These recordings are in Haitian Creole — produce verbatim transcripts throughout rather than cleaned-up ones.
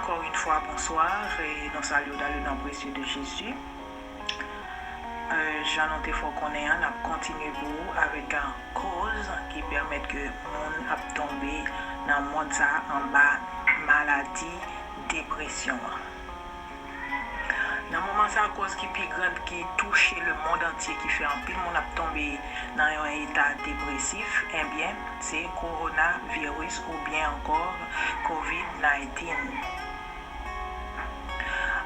Encore une fois, bonsoir, e nou salye w dans le nom précieux de Jésus. Euh, jan nou te fè w konnen an, n ap kontinye pou ou avèk, euh, koz ki pèmèt ke moun ap tonbe nan mond sa anba maladi depresyon an. Nan moman sa, koz ki pi gran ki touche le monde entier, ki fè anpil moun ap tonbe nan yon eta depresif, ebyen, se kowonaviris oubyen ankò kovid nineteen.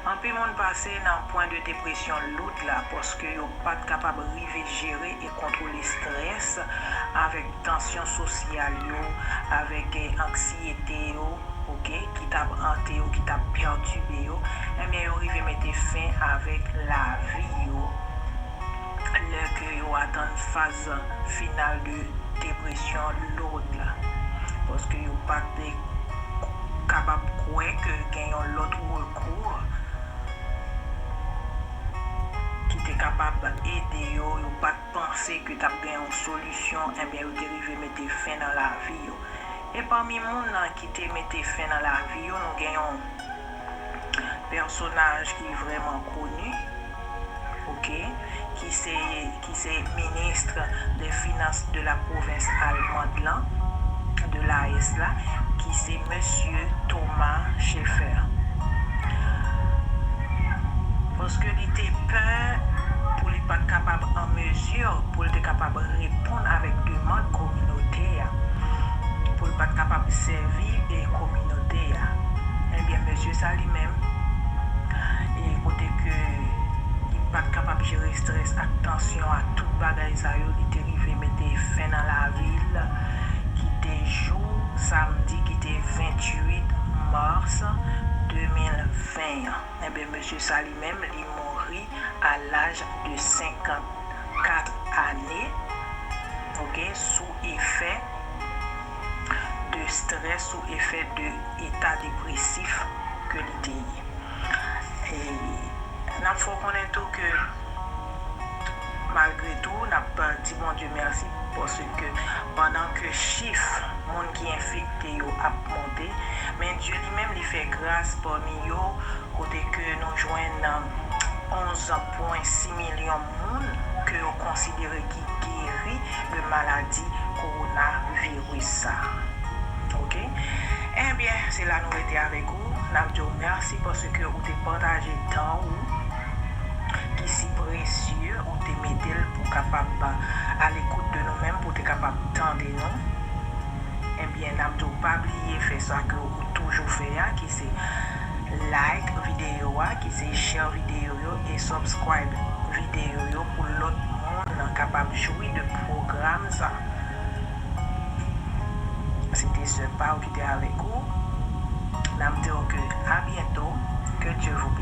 Anpil moun pase nan pwen de depresyon loud la, paske yo pa t kapab rive jere e kontwole estrès avèk tansyon sosyal yo, avèk, eh, anksiyete yo, oke, ki t ap ante yo, ki t ap pètibe yo, ebyen, yo rive mete fen avèk lavi yo lè ke yo atann faz final de depresyon loud la, paske yo pa te kapab kwè ke gen yon lòt rekou ki te kapab ede yo, yo pa t panse ke t ap gen yon solisyon, ebyen, yo te rive mete fen nan lavi yo. E pami moun nan ki te mete fen nan lavi yo, nou gen yon pèsonaj ki vrèman koni, oke, ki se, ki se minis de finans de la pwovens almand lan, de l'A S la, ki se mesye Thomas Schaeffer. Paske li te pè pou li pa t kapab an mezi, pou li te kapab reponn avèk demann kominote a, pou li pa t kapab sèvi e kominote a. Ebyen, mesye sa li menm, e kote ke li pa t kapab jere estrès ak tansyon ak tout bagay sa yo, li te rive mete fen nan lavi l, ki te jou samdi, ki te venntuit mas de mil ven an. Ebyen, mesye sa li menm, li mouri a laj de senkannkat ane, oke, sou efè de estrès, sou efè de eta depresif ke li te ye. E n ap fè w konnen tou ke, malgre tou, n ap di Bondye mèsi, paske pandan ke chif moun ki enfekte yo ap monte, men Dye li menm, li fè gras pami yo, kote ke nou jwenn onz pwen sis milyon moun ke yo konsidere ki geri de maladi kowonaviris sa. Oke? Ebyen, se la nou rete avèk ou. N ap di w mèsi paske ou te pataje tan ou ki si presye, ou te mete l pou kapab alekout de nou menm, pou te kapab tande nou. Ebyen, n ap di w pa bliye fè sa ke ou toujou fè a, ki se like videyo a, ki se share videyo yo e subscribe videyo yo pou lòt moun kapab jwi de pwogram sa. Se te sè pa w ki te avèk ou. N ap di w ke a byento, ke Dye vou